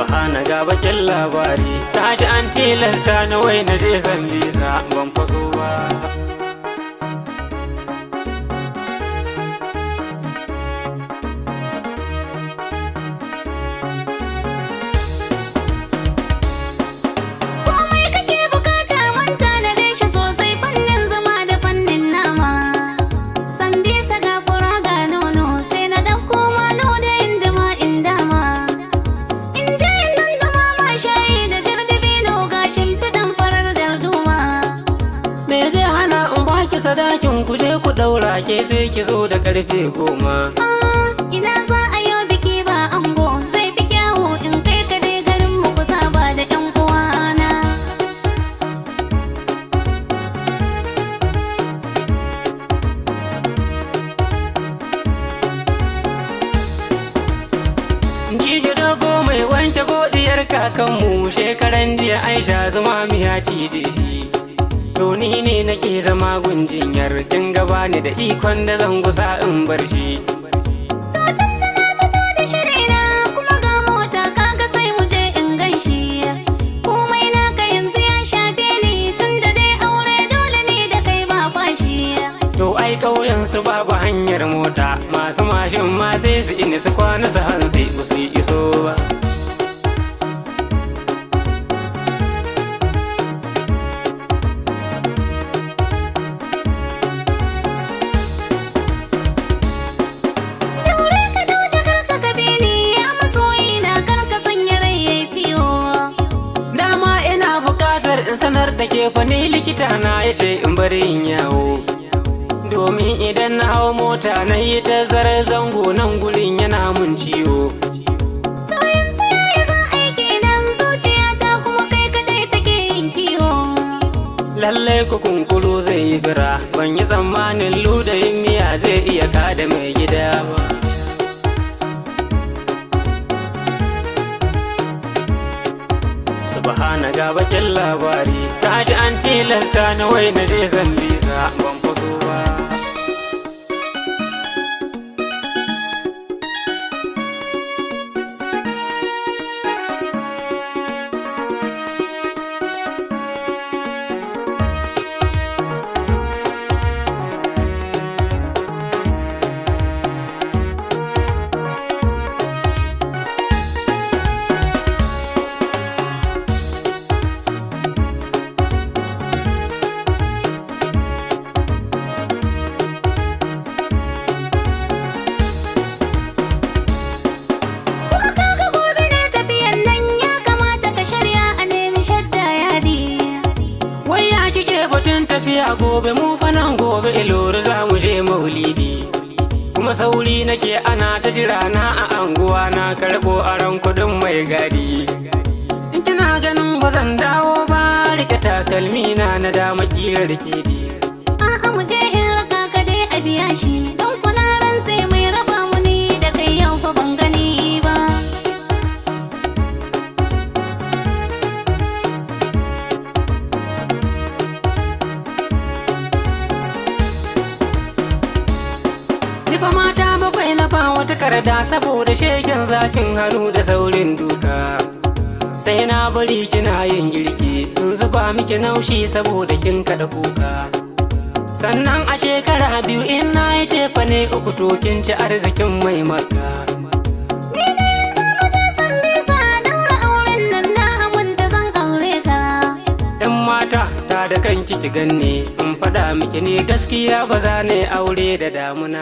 Subhana, ga bakin labari. Ta ji an tilasta ni wai na je Sambisa, ban faso ba. Komai kake bukata mun tanade shi sosai, fannin zama da fannin nama. Sambisa ga fura ga nono, sai na ɗauko mano da indima in dama. In je in dandama ma shayi da jardibino, ga shimfiɗan farar darduma. Me zai hana in baki sadakin, ku je ku daura, ke sai ki zo da karfe 10? Ah, ina za a yi biki ba ango? Zai fi kyawu in kai ka dai garin mu ku saba da 'yan uwana. Jiji dogo mai wanke godiyar kakanmu, shekaran jiya Aisha zama miya cije shi. To ni ne nake zama gunjinyar, kin gaba ni da ikon da zan gusa in bar shi. To tun da na fito da shirina kuma ga mota, kaga sai mu je in ganshi. Komai naka yanzu ya shafe ni, tun da dai aure dole ne da kai ba fashi. To ai ƙauyen su babu hanyar mota, masu mashin ma sai su ini su kwana su hantsi ba su yi iso ba. Daure ka dau jakar ka ka bi ni, ya masoyi na, kar ka sanya rai yayi ciwo. Dama ina buƙatar in sanar da ke fa, ni likita na ya ce in bari in yawo. Domin idan na hau mota na yi tazarar zango, nan gurin yana mun ciwo. To yanzu yaya za a yi kenan? Zuciyata kuma kai kadai take yin kiwo. Lallai ku kunkuru zai yi fira, ban yi tsammanin ludayin miya zai iya kada mai gida ba. Subhana, ga bakin labari. Ta ji an tilasta ni wai na je Sambisa, ban faso ba. Kuma kaga gobe ne tafiyan nan, ya kamata ka shirya a nemi shadda yadi. Wai ya kike batun tafiya gobe? Mu fa nan gobe Ilori za mu je maulidi. Kuma sauri nake, ana ta jira na a anguwa, na karɓo aron kudin mai gadi. In kina ganin ba zan dawo ba, rike takalmi na na dama kilar kedi. A'a, mu je in raka ka dai a biya shi, don kuna ran sai mai raba mu ni da kai yau fa ban gani ba. Ni fa mata bakwai na fa wata karda saboda shegen zafin hannu da saurin duka. Sai na bari kina yin girki in zuba miki naushi saboda kin kada kuka. Sannan a shekara 2 in na yi cefa ne 3, to kin ci arzikin mai maka. Ni dai yanzu mu je Sambisa daura auren nan, na aminta zan aure ka. Yan mata, ta da kanki ki ganni in faɗa miki, ni gaskiya ba za ne aure da damuna.